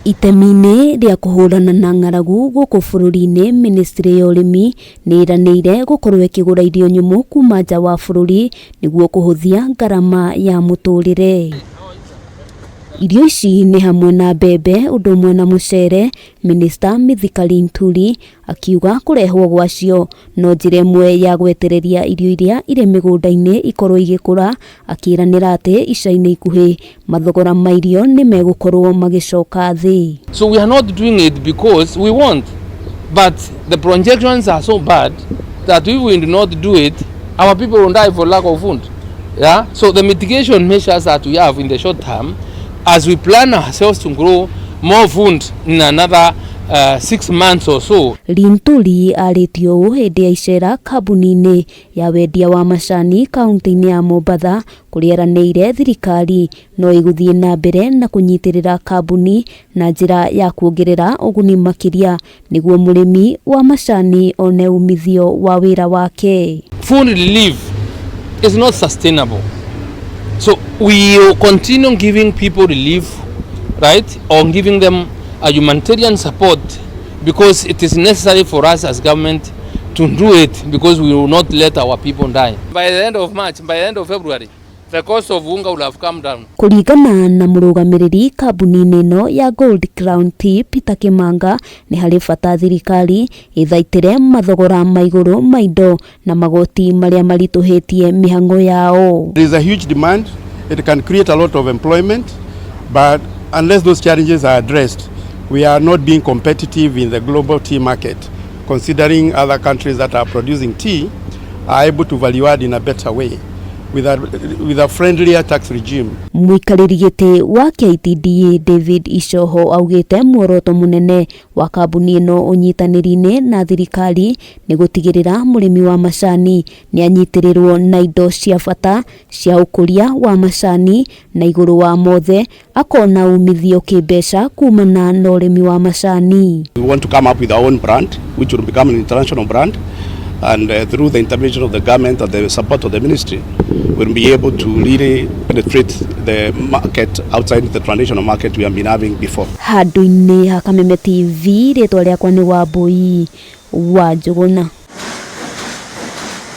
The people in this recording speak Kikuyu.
Itemi-inĩ rĩa kũhũrana na ng'aragu gũkũ bũrũri-inĩ, mĩnĩstrĩ ya ũrĩmi nĩ ĩranĩire gũkorwo ĩkĩgũra irio nyũmũ kuma nja wa bũrũri nĩguo kũhũthia ngarama ya mũtũrĩre. Irio ici nĩ hamwe na mbembe ũndũ ũmwe na mũcere, Mĩnĩsta Mithika Linturi akiuga kũrehwo gwacio no njĩra ĩmwe ya gwetereria irio iria irĩ mĩgũnda-inĩ ikorwo igĩkũra, akĩĩranĩra atĩ ica-inĩ ikuhĩ mathogora ma irio nĩ megũkorwo magĩcoka thĩ. So we are not doing it because we want, but the projections are so bad that if we do not do it, our people will die for lack of food. Yeah? So the mitigation measures that we have in the short term, as we plan ourselves to grow more food in another 6 months or so. Linturi arĩtie ũũ hĩndĩ ya icera kambuni-inĩ ya wendia wa macani kaunti-inĩ ya Mombatha, kũrĩa eranĩire thirikari no ĩgũthiĩ na mbere na kũnyitĩrĩra kambuni na njĩra ya kuongerera ũguni makĩria nĩguo mũrĩmi wa macani one umithio wa wĩra wake. Food relief is not sustainable. So we will continue giving people relief, right, or giving them a humanitarian support because it is necessary for us as government to do it, because we will not let our people die. By the end of March, by the end of February, the cost of unga will have come down. Kũringana na mũrũgamĩrĩri kambuni-inĩ ĩno ya Gold Crown Tea, Peter Kimanga, nĩ harĩ bata thirikari ĩthaitĩre mathogora ma igũrũ ma indo na magoti marĩa maritũhĩtie mĩhang'o yao. There is a huge demand. It can create a lot of employment, but unless those challenges are addressed, we are not being competitive in the global tea market, considering other countries that are producing tea are able to value add in a better way with a friendlier tax regime. Mũikarĩri gĩtĩ wa KTDA, David Icoho, augĩte muoroto mũnene wa kambuni ĩno ũnyitanĩri-inĩ na thirikari nĩ gũtigĩrĩra mũrĩmi wa macani nĩ anyitĩrĩrwo na indo cia bata cia ũkũria wa macani, na igũrũ wa mothe akona umithio kĩmbeca kumana na ũrĩmi wa macani. We want to come up with our own brand, which will become an international brand. And through the intervention of the government and the support of the ministry, we'll be able to really penetrate the market outside the traditional market we have been having before. Handũ-inĩ ha Kameme TV, rĩtwa rĩakwa nĩ Wambui wa Njũgũna.